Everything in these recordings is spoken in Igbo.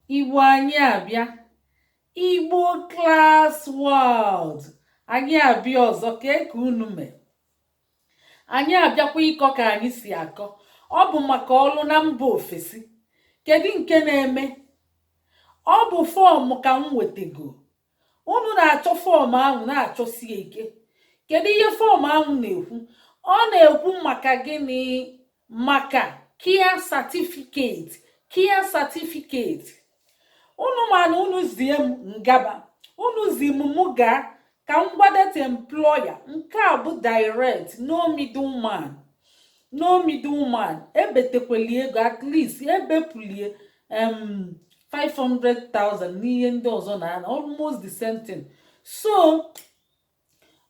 Igbo anyị abịa. Igbo Class World anyị abịa ọzọ. Kee ka unu mee? Anyị abịakwa ịkọ ka anyị si akọ. Ọ bụ maka ọlụ na mba ofesi. Kedu nke na-eme? Ọ bụ form ka m wetego. Unu na-achọ form ahụ, na-achọsi ike. Kedu ihe form ahụ na-ekwu? Ọ na-ekwu maka gịnị? Maka care certificate. Care certificate, unu mana unu zie m ngaba, unu zi m, mụ gaa ka m gwadata employer. Nke a bụ direct, no middleman, no middleman. Ebetekweli ego, at least ebepụlie 500,000 n'ihe ndị ọzọ na almost the same thing. So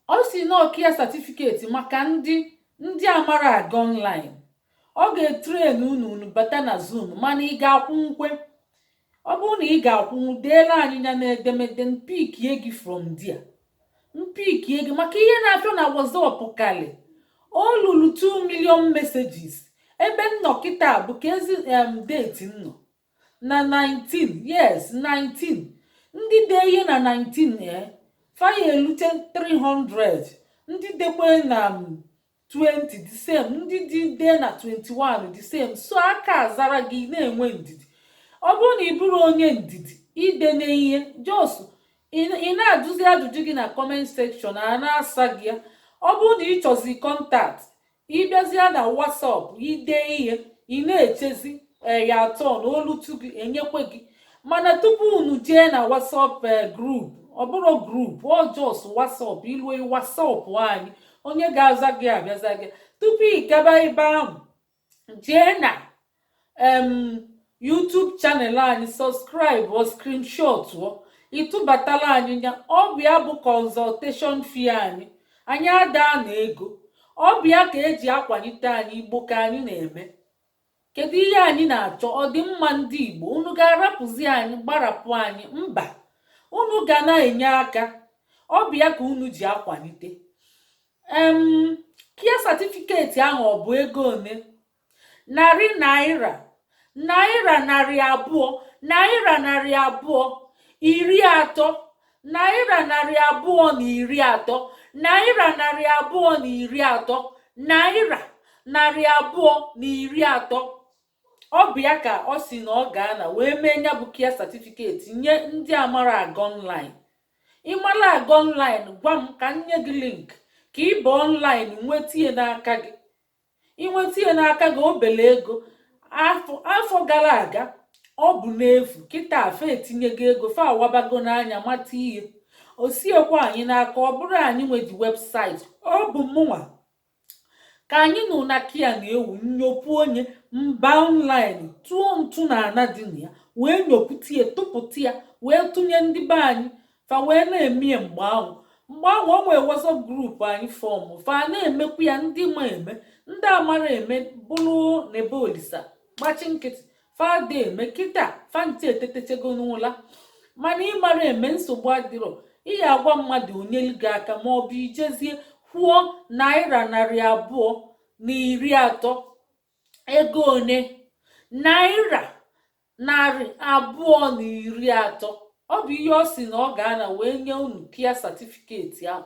ọ si na care certificate maka ndị amara aga online. Ọ ga-etrain unu, unu bata na Zoom. Mana ị ga-akwụ nkwe? Ọ bụrụ na ị ga-akwụnwu, deela anyị ya n'edemede, mpikie gị from there, mpikie gị. Maka ihe na-afịọ na WhatsApp kali o lulu 2 million messages. Ebe nnọ kịta bụ ka ezi date nnọ na 19, yes, 19. Ndị dee ihe na 19 faya elute 300. Ndị dekwe na 20, the same. Ndị dị dee na 21, the same. So aka azara gị, na-enwe ndidi. Ọ bụrụ na ị bụrụ onye ndidi, ide n'ihe just ị na-ajụzi ajụjụ gị na comment section, a na-asa gị ya. Ọ bụrụ na ị chọzi contact, ịbịazịa na WhatsApp, ide ihe, ị na-echezi ya atọ na olutu gị enyekwe gị. Mana tupu unu jee na WhatsApp group, ọ bụrụ group, ọ just WhatsApp, ilue WhatsApp anyị, onye ga-aza gị abịaza gị. Tupu ị gaba ebe ahụ, jee na YouTube channel anyị, subscribe ọ, screenshot ọ, ịtụbatala anyị ya. Ọ bụ ya bụ consultation fee anyị. Anyị ada na ego, ọ bụ ya ka eji akwalite anyị. Igbo ka anyị na-eme. Kedu ihe anyị na-achọ? Ọdịmma ndị Igbo. Unu ga-arapụzi anyị, gbarapụ anyị? Mba, unu ga na-enye aka. Ọ bụ ya ka unu ji akwalite. Care certificate ahụ, ọ bụ ego one? Narị naira, naira 200, naira 230, naira 230, naira 230, naira 230. Ọ bụ ya ka ọ si na ọ ga-ana wee mee ya bụ care certificate nye ndị amara aga online. Ịmara aga online, gwa m ka m nye gị link ka ị bụ online nweta ya n'aka gị. Inweta ya n'aka gị, obele ego. Afọ gara aga ọ bụ n'efu. Kịta afa etinyego ego, fa awabago n'anya mata ihe o siekwa anyị n'aka. Ọ bụrụ anyị nwe di website, ọ bụ mụnwa ka anyị nụ na kia na-ewu nyopụ onye mba online, tụọ ntụ na ana dị na ya, wee nyopụta ya, tụpụta ya, wee tụnye ndị be anyị, fa wee na-eme ya. Mgbe ahụ o nwee WhatsApp group anyị form, fa na-emekwa ya. Ndị ma eme, ndị amara eme bụrụ na ebe olisa gbachi nkịtị, fada eme. Kịta fanti etetechego n'ụla. Mana ịmara eme, nsogbu adịrọ. Ị ga-agwa mmadụ onyelu gị aka, ma ọ bụ ijezie kwụọ naira 230. Ego one? Naira 230. Ọ bụ ihe ọ sị na ọ ga-ana wee nye unu care certificate ahụ.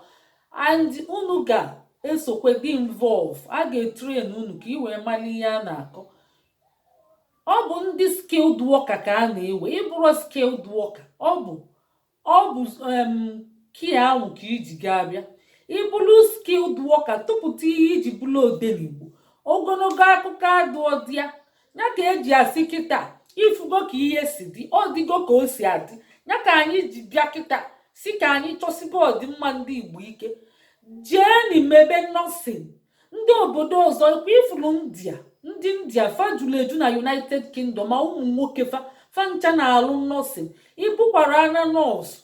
And unu ga-esokwe dị involve. A ga-etrain unu ka ị wee mara ihe a na-akọ. Ọ bụ ndị skilled worker ka a na-ewe. Ịbụrụ skilled worker, ọ bụ kia ahụ ka iji ga-abịa. Ịbụrụ skilled worker, tụpụta ihe iji bụrụ odenigbo. Ogologo akụkọ adụọdị ya. Ya ka eji asị kịta, ifugo ka ihe si dị, ọ dịgo ka o si adị. Ya ka anyị ji bịa kịta si ka anyị chọsibe ọdịmma ndị Igbo ike. Jeeni mebe nursing. Ndị obodo ọzọ ekwe ifuru India, ndị India fa juru eju na United Kingdom, ma ụmụ nwoke fa, fa ncha na-alụ nursing. Ịbụkwara ana nọọsụ,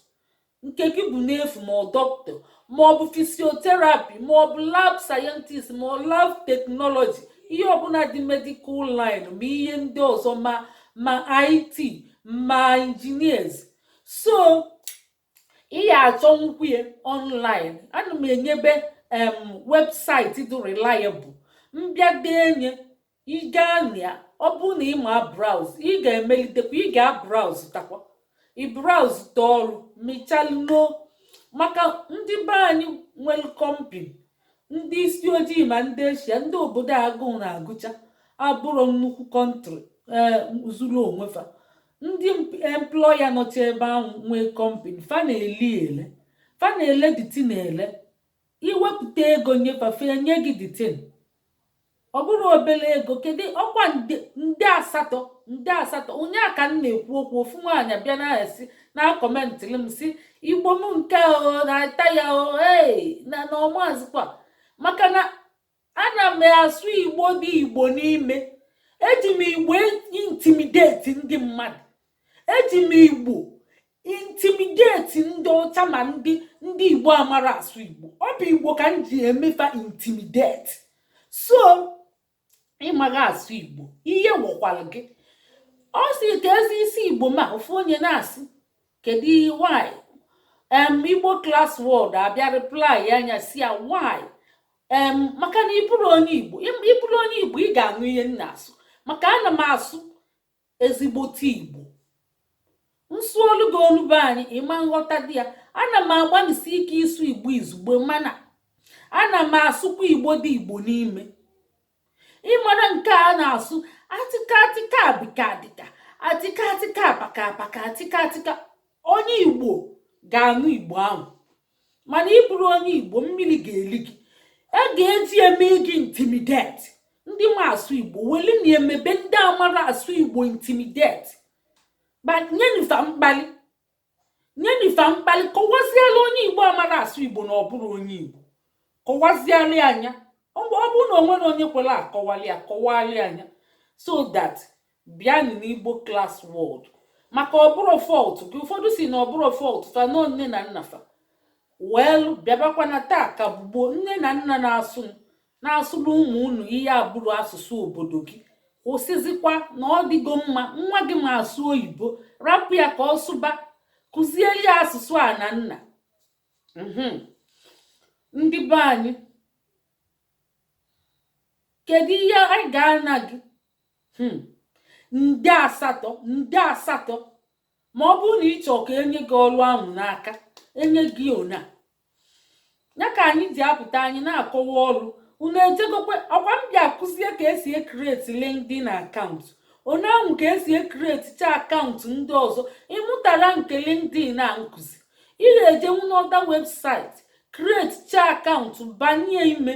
nke gị bụ n'efu, ma ọ dọkịta, ma ọ bụ physiotherapy, ma ọ bụ lab scientist, ma ọ lab technology, ihe ọbụla dị medical line, ma ihe ndị ọzọ, ma IT, ma engineers. So ị ga-achọ nwunye online. Ana m enyebe website dị reliable. Mbịa denye, ị gaa na ya. Ọ bụrụ na ị ma browse, ị ga-emelitekwa, ị ga-abrowse takwa, ị browse ta ọrụ mechalụ. Maka ndị be anyị nwere company, ndị isi ojii ma ndị Eshia, ndị obodo agụụ na-agụcha, abụrụ nnukwu country ee zuru onwe fa. Ndị employer nọcha ebe ahụ nwee company, fa na-eli ele, fa na-ele the thing ele. Iwepụta ego nyefa, fe nye gị the thing. Ọ bụrụ obere ego, kedu ọkwa nde 8, nde 8. Ụnyaa ka m na-ekwu okwu, ofu nwaanyị bịa na-esi na commentịrị m, si Igbo m nke o na-ata ya o ee na ọmazikwa, maka na ana m asụ Igbo dị Igbo n'ime. Eji m Igbo intimidate ndị mmadụ, eji m Igbo intimidate ndị ọcha, ma ndị Igbo amara asụ Igbo. Ọ bụ Igbo ka m ji emefa intimidate. So ịmaghị asụ Igbo, ihe wọkwara gị. Ọ sị ka ezi isi Igbo ma ofu onye na-asị kedu why Igbo Class World abịa reply anya, si ya why maka na ịbụrụ onye Igbo. Ịbụrụ onye Igbo, ị ga-anụ ihe m na-asụ, maka ana m asụ ezigbote Igbo. Nsụ olu gị, olu be anyị, ịma nghọta dị ya. Ana m agbalịsi ike ịsụ Igbo izugbe, mana ana m asụkwa Igbo dị Igbo n'ime. Ịmara nke a na-asụ atịka atịka abịka adịka atịka atịka apaka apaka atịka atịka, onye Igbo ga-anụ Igbo ahụ. Mana ịbụrụ onye Igbo, mmiri ga-eli gị. A ga-eji eme gị intimidate. Ndị ma asụ Igbo weli na emebe ndị amara asụ Igbo intimidate. Nyenifa mkpali, nyenifa mkpali. Kọwaziela onye Igbo amara asụ Igbo na ọ bụrụ onye Igbo, kọwaziala ya anya. Ọ bụrụ na o nwere onye kwere akọwali ya, kọwali anya, so that bịanụ n'Igbo Class World. Maka ọ bụrụ fault gị, ụfọdụ si na ọ bụrụ fault fa nọ, nne na nna fa wee bịabakwa na taa ka bugbo nne na nna na-asụ na-asụrụ ụmụ unu ihe abụrụ asụsụ obodo gị. Kwụsịzikwa na ọ dịgo mma. Nwa gị ma asụ oyibo, rapụ ya ka ọ sụba, kụziere ya asụsụ a na nna. Ndị be anyị, kedu ihe anyị ga-ana gị? Nde 8, nde 8, ma ọ bụrụ na ị chọọ ka enye gị ọrụ ahụ n'aka, enye gị ona ya ka anyị ji apụta, anyị na-akọwa ọrụ unu. Ejegokwe ọkwa m bịa kụzie ka esi ecreate LinkedIn account, onye ahụ ka esi ecreate cha account ndị ọzọ. Ịmụtara nke LinkedIn a nkụzi, ị ga-ejenwu n'other website, create cha account, banye ime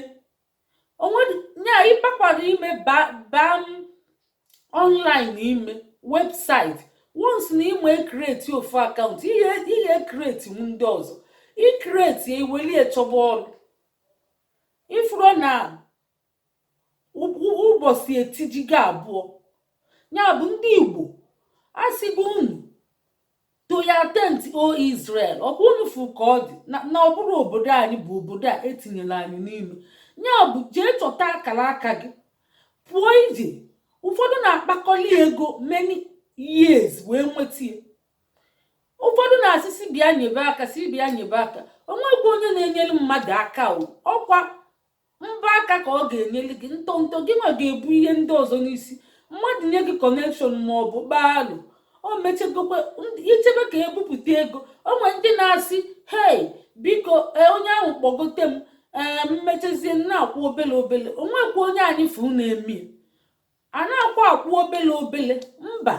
onwe nya. Ịbakwara ime baa online ime website. Once na ịma ecreate ofu account, ihe ecreate ndị ọzọ, icreate ewelie chọba ọrụ. Ifuru na ụbọchị etijigo abụọ ya bụ ndị Igbo asịgo unu to your tent, o Israel. Ọkwa unu fụ ka ọ dị na ọ bụrụ obodo anyị bụ obodo a etinyere anyị n'ime ya bụ jee chọta akara aka gị, pụọ ije. Ụfọdụ na-akpakọli ego many years wee nweta ya. Ụfọdụ na-asị si bịa nyebe aka, si bịa nyebe aka. Onwekwa onye na-enyere mmadụ aka o. Ọkwa mbọ aka ka ọ ga-enyere gị, ntọntọ gị nwa ga-ebu ihe ndị ọzọ n'isi. Mmadụ nye gị connection ma ọ bụ kpaa alụ, o mechagokwe ichebe ka ebupụta ego. O nwere ndị na-asị, "Hei, biko, onye ahụ kpọgote m, ee, mmechezie na-akwụ obele obele." Onwekwa onye anyị fụ na-eme a na-akwụ akwụ obele obele? Mba.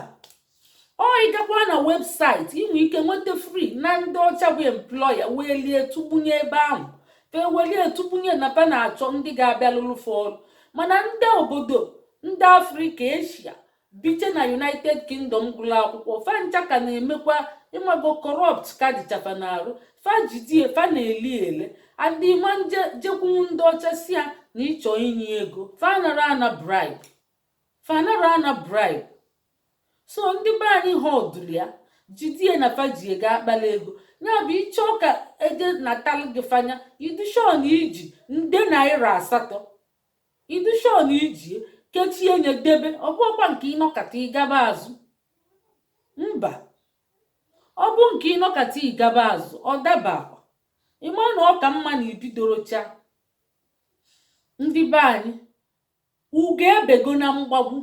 Ọ ịgakwa na website, inwe ike nweta free na ndị ọcha bụ employer wee lie tụgbunye ebe ahụ, fa welie tụgbunye na pa na-achọ ndị ga-abịa lụrụ fa ọrụ. Mana ndị obodo ndị Afrịka, Eshia biche na United Kingdom gụrụ akwụkwọ, fa ncha ka na-emekwa ịmago corrupt ka dịchafa na-arụ. Fa jidie, fa na-eli ele adịma nje jekwunwu ndị ọcha si ya na ịchọ inye ego, fa nara ana bribe, fa nara ana bribe. So ndị be anyị ha ọdụrụ ya jidie na fa ji ego akpala ego ya bụ ịchọ ka eje natalụ gị fanya idushon iji nde naira 8, idushon iji kechie nye debe. Ọ bụkwa nke ịnọkata ịgaba azụ, mba. Ọ bụ nke ịnọkata ịgaba azụ, ọ dabakwa. Ịma na ọ ka mma na ibidoro cha. Ndị be anyị, ugo ebego na mgbagbu.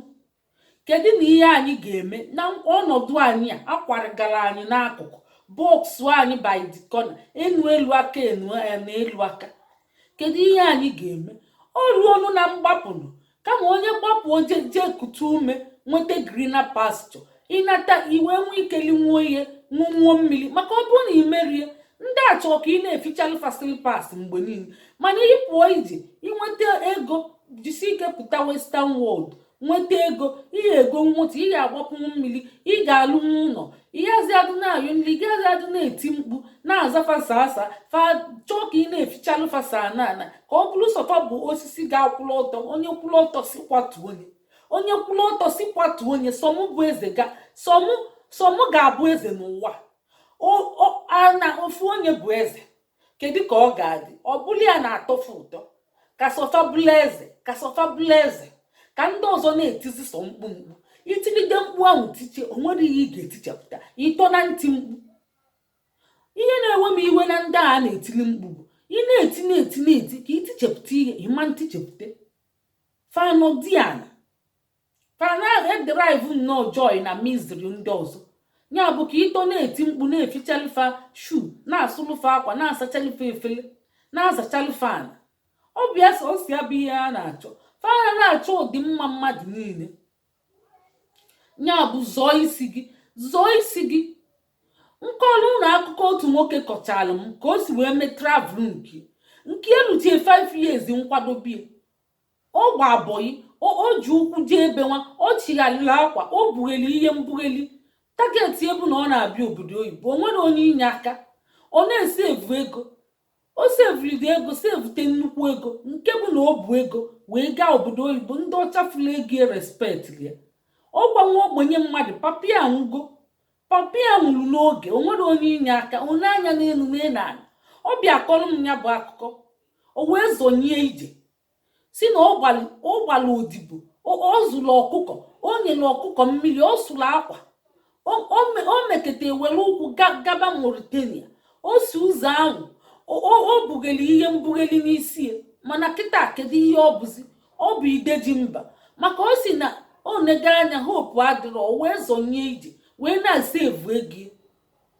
Kedu na ihe anyị ga-eme na ọnọdụ anyị a akwarịgara anyị n'akụkụ, box anyị by the corner, enu elu aka, enu na elu aka? Kedu ihe anyị ga-eme? O ruonu na mgbapụnụ. Kama onye gbapụ jee kute ume, nweta greener pasture, ịnata iwe nwee ike linwuo ihe, ṅụnwuo mmiri. Maka ọ bụrụ na ị merie, ndị a chọrọ ka ị na-efichalụ fa slippers mgbe niile. Mana ị pụọ ije inweta ego, jisi ike pụta western world, nweta ego, ihe ego nwụta, ị ga-agbapụnwu mmiri, ị ga-alụnwu ụlọ, ịgazi adụ na-ayọ nri, ịgazi adụ na-eti mkpu na-aza fasa asa. Fa chọọ ka ị na-efichalụ fasa na ana, ka ọ bụrụ sọfa bụ osisi ga-akwụrụ ọtọ. Onye kwụrụ ọtọ si kwatuo onye, onye kwụrụ ọtọ si kwatuo onye. Sọmụ bụ eze ga sọmụ, sọmụ ga-abụ eze n'ụwa na ofu onye bụ eze. Kedu ka ọ ga-adị? Ọ bụrụ ya na-atọfe ụtọ ka sọfa bụla eze, ka sọfa bụla eze, ka ndị ọzọ na-etizi sọ mkpu mkpu. Itigide mkpu ahụ tiche, o nwere ihe ị ga-etichapụta ịtọ na ntị mkpu. Ihe na-ewe m iwe na ndị a na-etili mkpu bụ ị na-eti, na-eti, na-eti ka itichepụta ihe, ịma ntichepụta. Fanọdiana fana ederive nnọọ joy na misery ndị ọzọ. Ya bụ ka ịtọ na-eti mkpu, na-efichalifa shoe, na-asụlụfa akwa, na-asachalifa efele, na-azachalụfa ana. Ọ bụ ya sọsọ ya bụ ihe a na-achọ. Fana na-achọ ọdịmma mmadụ niile. Ya bụ, zọọ isi gị, zọọ isi gị. Nkọlu na akụkọ otu nwoke kọchalụ m ka o si wee mee travel nke elutie 5 years nkwadobie. Ọ gba bọyị, o ji ụkwụ jee ebe nwa, o chigharịrị akwa, o bugheli ihe mbugheli target ebu na ọ na-abịa obodo oyibo. O nwere onye inye aka, ọ na-esevu ego. O sevuride ego, sevute nnukwu ego, nke bụ na o bu ego wee gaa obodo oyibo. Ndị ọcha fụrụ ego, respect ya. Ọ gbanwe ogbenye mmadụ, papi anwụgo, papi ya nwụrụ n'oge. O nwere onye inye aka, onye anya n'elu n'elu ala. Ọ bịa kọrọ m ya bụ akụkọ. O wee zọnye ije, si na ọ gbara odibo, ọ zụrụ ọkụkọ, o nyere ọkụkọ mmiri, ọ sụrụ akwa, o meketa ewere ụkwụ gaba Mauritania. O si ụzọ ahụ, o bugheli ihe mbugheli n'isi ya. Mana kịta, kedu ihe ọ bụzi? Ọ bụ ideji mba. Maka o si na o nega anya, hope adịrọ. O wee zọnye ije, wee na-asevu ego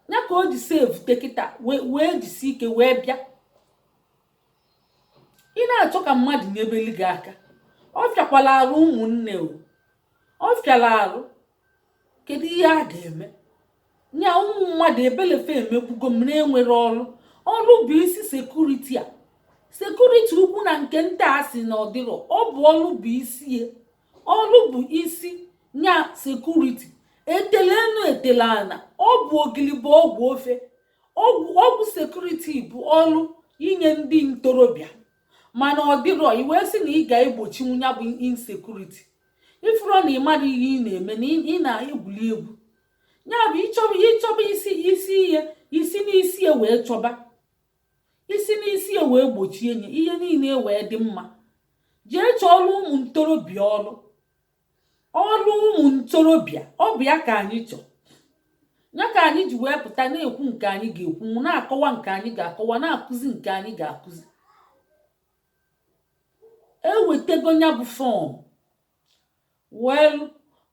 ya ka o ji sevute kịta, wee jisi ike wee bịa. Ị na-achọ ka mmadụ nyebeli gị aka, ọ fịakwala arụ. Ụmụnne, o ọ fịara arụ. Kedu ihe a ga-eme nya ụmụ mmadụ? Ebelefe emegbugo m na-enwere ọrụ. Ọrụ bụ isi security a, security ukwu na nke nta a sị na ọdịrọ. Ọ bụ ọrụ bụ isi ya, ọrụ bụ isi nya security. Etele enu, etele ana, ọ bụ ogili bụ ọgwụ ofe. Ọgwụ security bụ ọrụ inye ndị ntorobịa, mana ọ dịrọ. I wee sị na ị ga-egbochi ya bụ insecurity, ifuru na ị mara ihe ị na-eme, na ị na-egwuli egwu. Ya bụ, ịchọba ịchọba isi isi ihe, isi n'isi ya wee chọba isi n'isi ya wee gbochie nye ihe niile wee dị mma. Jee chọọrọ ụmụ ntorobịa ọrụ, ọrụ ụmụ ntorobịa. Ọ bụ ya ka anyị chọọ, ya ka anyị ji wee pụta na-ekwu nke anyị ga-ekwu, na-akọwa nke anyị ga-akọwa, na-akụzi nke anyị ga-akụzi. Ewetego ya bụ form. Well,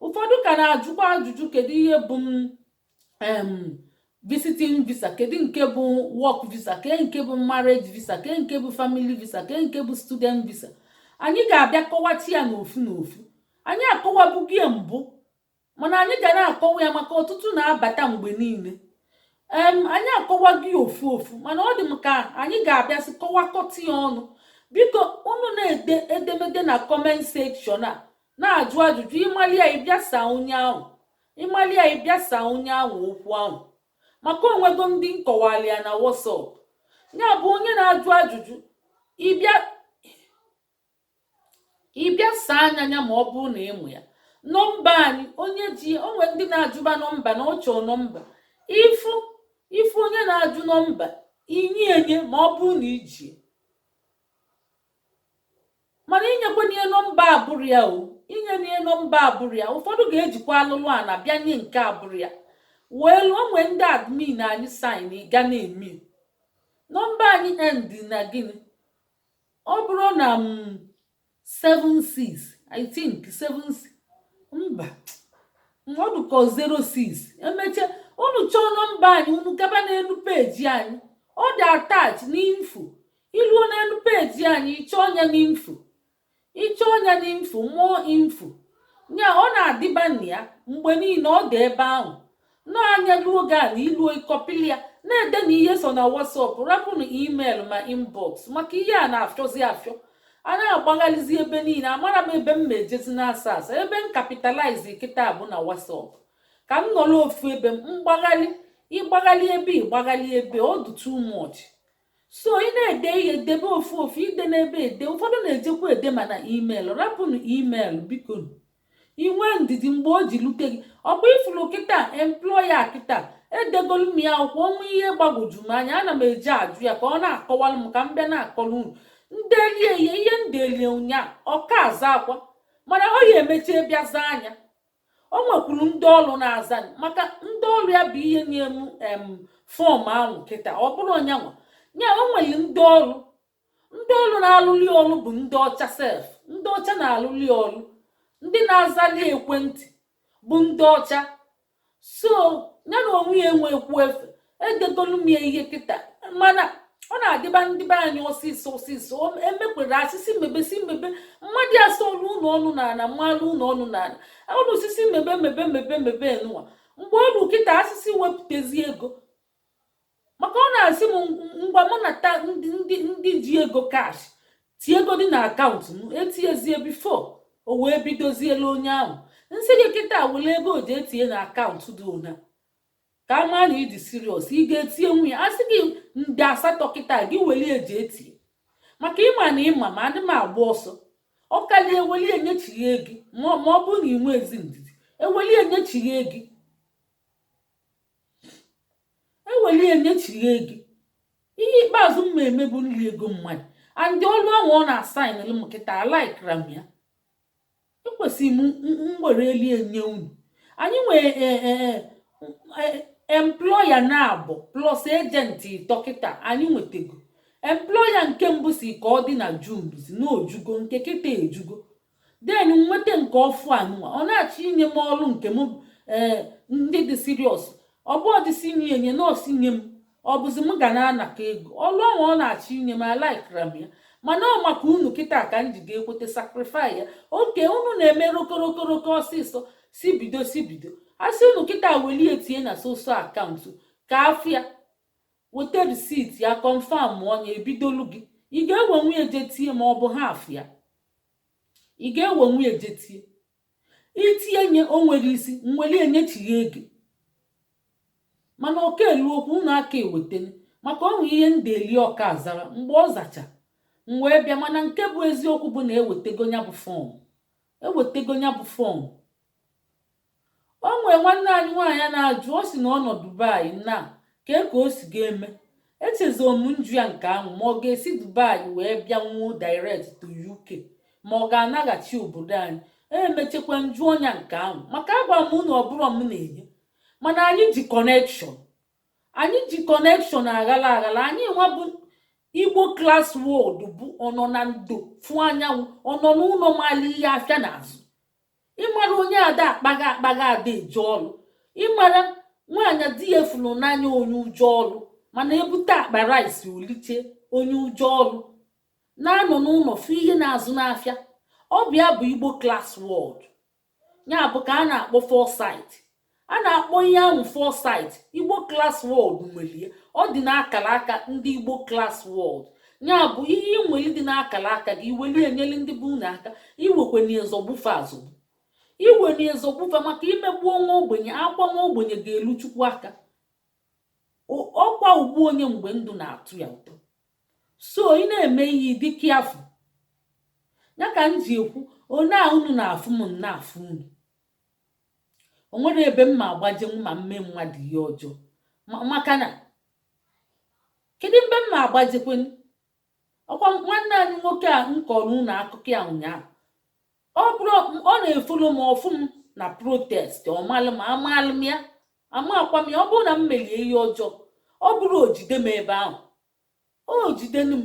ụfọdụ ka na-ajụkwa ajụjụ: kedu ihe bụ visiting visa? Kedu nke bụ work visa? Ke nke bụ marriage visa? Ke nke bụ family visa? Ke nke bụ student visa? Anyị ga-abịa kọwachi ya n'ofu n'ofu. Anyị akọwabugo ya mbụ, mana anyị ga na-akọwa ya maka ọtụtụ na-abata mgbe niile. Anyị akọwago ya ofu ofu, mana ọ dị m ka anyị ga-abịasị kọwakọta ya ọnụ. Biko, unu na-ede edemede na comment section a, na-ajụ ajụjụ. Ịmali ya, ịbịa saa onye ahụ. Ịmali ya, ịbịa saa onye ahụ okwu ahụ, maka onwego ndị nkọwali ya na WhatsApp. Ya bụ, onye na-ajụ ajụjụ, ịbịa saa anya ya ma ọ bụrụ na ịmụ ya. Nọmba anyị, onye ji onwe, ndị na-ajụba nọmba na ọ chọọ nọmba, ifu ifu onye na-ajụ nọmba, inye enye ma ọ bụrụ na iji. Mana inyekwana ihe nọmba abụrụ ya, o inye ihe nọmba abụrụ ya. Ụfọdụ ga-ejikwa alụlụ a na bịa nye nke abụrụ ya. Wee onwe ndị admin anyị sign ga na-eme. Nọmba anyị end na gịnị? Ọ bụrụ na m 76, I think 76. Mba, ọ dụkọ 06. Emecha, unu chọọ nọmba anyị, unu gaba n'elu peji anyị, ọ dị attach n'info. Iluo n'elu peji anyị, ịchọọ ya n'info, ịchọọ ya n'info, mụọ info nya, ọ na-adịba na ya mgbe niile. Ọ dị ebe ahụ n'anya luo oge a na iluo ịkọpili ya na-ede na ihe so na WhatsApp. Rapụnụ email ma inbox, maka ihe a na-afịọzi afịọ, a na-agbaghalizi ebe niile. Amara m ebe m ma ejezi na-asa asa. Ebe m capitalize kịta bụ na WhatsApp, ka m nọrọ ofu ebe. Mgbaghali, ịgbaghali ebe, ịgbaghali ebe, ọ dị too much. So ị na-ede ihe, debe ofu ofu, ide n'ebe ede. Ụfọdụ na-ejekwa ede mana email, rapụnụ email, biko. Inwe ndidi mgbe o ji lute gị. Ọkwa ifuru kịta, employer kịta edegolu m ya akwụkwọ ọnwa. Ihe gbagwoju m anya, ana m eji ajụ ya ka ọ na-akọwalụ m, ka m bịa na-akọrọ unu. Ndelie ihe, ihe ndelie ụnya, ọka aza akwa, mana ọ ya emechie bịa zaa anya. O nwekwuru ndị ọrụ na-aza, maka ndị ọrụ ya bụ ihe nye m em form ahụ kịta. Ọ bụrụ onyanwa ya, o nwere ndị ọrụ, ndị ọrụ na-alụli ọrụ bụ ndị ọcha sef. Ndị ọcha na-alụli ọrụ, ndị na-azali ekwentị bụ ndị ọcha. So ya na onwe ya enwekwu efe. Edegolu m ya ihe kịta, mana ọ na-adịba ndị be anyị ọsịsọ ọsịsọ. Emekwere asịsị mebe, si mebe. Mmadụ asọlụ ụlọ ọnụ n'ala, mmalụ ụlọ ọnụ n'ala, ọnụ osisi mebe mebe mebe mebe nụwa. Mgbe ọrụ kịta, asịsị wepụtazi ego, maka ọ na-asị m ngwa, mụ na ta ndị ji ego cash tie ego dị na akaụntụ m, etinyezie before o wee bidoziela onye ahụ. Nsị gị kịta, were ego o ji etinye na akaụntụ dị ona, ka a maa na ịdị serious. Ị ga-etinye nwunye asị gị nde 8 kịta, gị weli eji etinye, maka ịma na ịma ma adị m agba ọsọ. Ọ kalie, eweli enyechighe gị. Ma ọ bụrụ na ị nwee ezi ndidi, eweli enyechighe gị, eweli enyechighe gị. Ihe ikpeazụ m ma eme bụ nri ego mmadụ. And ọlụ ahụ ọ na-asaịnụ m kịta, alaikara m ya. Ekwesịrị m m were eli enye unu. Anyị nwere employer na-abụ plus agent ịtọ kịta. Anyị nwetago employer nke mbụ si ka ọ dị na June, si na ojugo, nke kịta ejugo. Then nweta nke ọfụ anụnwa, ọ na-achọ inye m ọrụ nke m. Ee, ndị dị serious, ọ bụ ọdịsi nye enye nọọsụ nye m. Ọ bụzi m ga na-anakọ ego. Ọrụ ahụ ọ na-achọ inye m, alaikara m ya, mana ọ maka unu kịta ka m ji ga-ekweta sacrifice ya. Oke unu na-eme rokorokoroko ọsịsọ, si bido, si bido. Asị unu kịta welie tinye na soso akaụntụ, ka afịa weta receipt ya, confirm onye ebidolu gị. Ị ga-ewe nwunye je tie, ma ọ bụ half ya ị ga-ewe nwunye je tie, itinye nye o nwere isi nweli enyechighi ego. Mana ọka elu okwu unu aka ewetene, maka onwe ihe ndeli ọka azara mgbe ọ zacha m wee bịa. Mana nke bụ eziokwu bụ na ewetego ya bụ form, ewetego ya bụ form. O nwee nwanne anyị nwaanyị na-ajụ, ọ sị na ọ nọ Dubai na kee ka o si ga-eme. Echezo m njụ ya nke ahụ, ma ọ ga-esi Dubai wee bịa nwuo direct to UK, ma ọ ga-anaghachi obodo anyị. Emechekwa njụ ọnya nke ahụ, maka agwa m unu, ọ bụrụ m na-enye, mana anyị ji connection, anyị ji connection aghala aghala. Anyị nwa bụ Igbo Class World bụ ọnọ na ndo fụ anyanwụ, ọnọ n'ụlọ mala ihe afịa n'azụ. Ịmara onye ada akpaga akpaga, ada eje ọlụ. Ịmara nwaanyị di ya fụrụ n'anya, onye ụjọ ọlụ, mana ebute akpa rice oliche. Onye ụjọ ọlụ na-anọ n'ụlọ fụ ihe na-azụ n'afịa. Ọ bịa bụ Igbo Class World, ya bụ ka a na-akpọ foresight. A na-akpọ ihe ahụ foresight. Igbo Class World nwelie, ọ dị n'akara aka ndị Igbo Class World. Ya bụ ihe inweli dị n'akara aka gị, iweli enyeli ndị bụ unu aka. Iwekwana ezọgbufe azọgbu, iwe na ezọgbufe, maka imegbuo nwa ogbenye, akwa nwa ogbenye ga-elu Chukwu aka. Ọkwa ugbu onye mgbe ndụ na-atụ ya ụtọ. So ị na-eme ihe dị afụ ya ka m ji ekwu onye a unu na-afụ m na-afụ unu. O nwere ebe m ma agbajenwu ma mme mmadụ ihe ọjọọ, maka na kedu mgbe m ma agbajekwenu? Ọkwa nwanne anyị nwoke a m kọrọ unu akụkọ ya ụnyaahụ, ọ bụrụ ọ na-efolo m ọfụ m na protest, ọ malụ m, amalụ m ya, amakwa m ya. Ọ bụrụ na m melie ihe ọjọọ, ọ bụrụ o jide m ebe ahụ, o jidenu m,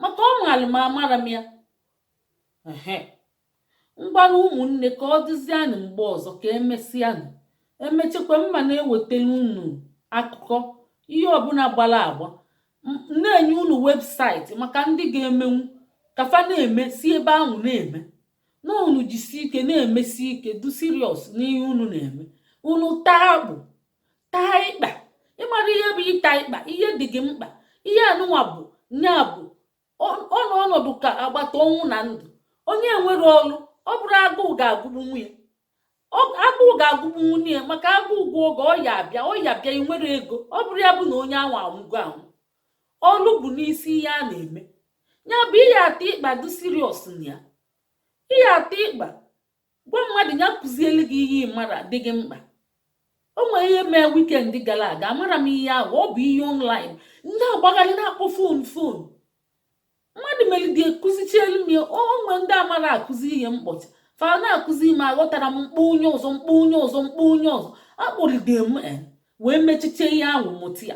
maka ọ malụ m, amara m ya. Ehe, Ngwanụ ụmụnne, ka ọ dịzianụ mgbe ọzọ. Ka emesịanụ. Emechekwa mma na-ewetara unu akụkọ ihe ọbụla gbara agba, na-enye unu website maka ndị ga-emenwu ka fa na-eme, si ebe ahụ na-eme na unu jisi ike na-emesi ike, du serious n'ihe unu na-eme. Unu taa akpụ, taa ịkpa. Ịmara ihe bụ ịta ịkpa, ihe dị gị mkpa, ihe anụnwa bụ nya bụ ọ nọ ọnọdụ ka agbata ọnwụ na ndụ. Onye nwere ọrụ, ọ bụrụ agụụ ga-agụgbu nwunye, agụụ ga-agụgbu nwunye ya, maka agụụ gwụ oge ọya abịa, ọya bịa, ị nwere ego, ọ bụrụ ya bụ na onye ahụ anwụgo anwụ. Ọlụ bụ n'isi ihe a na-eme. Ya bụ ihe ata ịkpa, dị serious na ya. Ihe ata ịkpa, gwa mmadụ ya kụzielu gị ihe ịmara dị gị mkpa. O nwere ihe mee weekend gara aga, amara m ihe ahụ, ọ bụ ihe online ndị agbagharị na-akpọ phone phone mmadụ melide kụzichielu m ya. O nwee ndị amara akụzi ihe mkpọchi fa na-akụzi ime, aghọtara m, mkpọ onye ọzọ, mkpọ onye ọzọ, mkpọ onye ọzọ, akpọlide m wee mechiche ihe ahụ, mụta ya.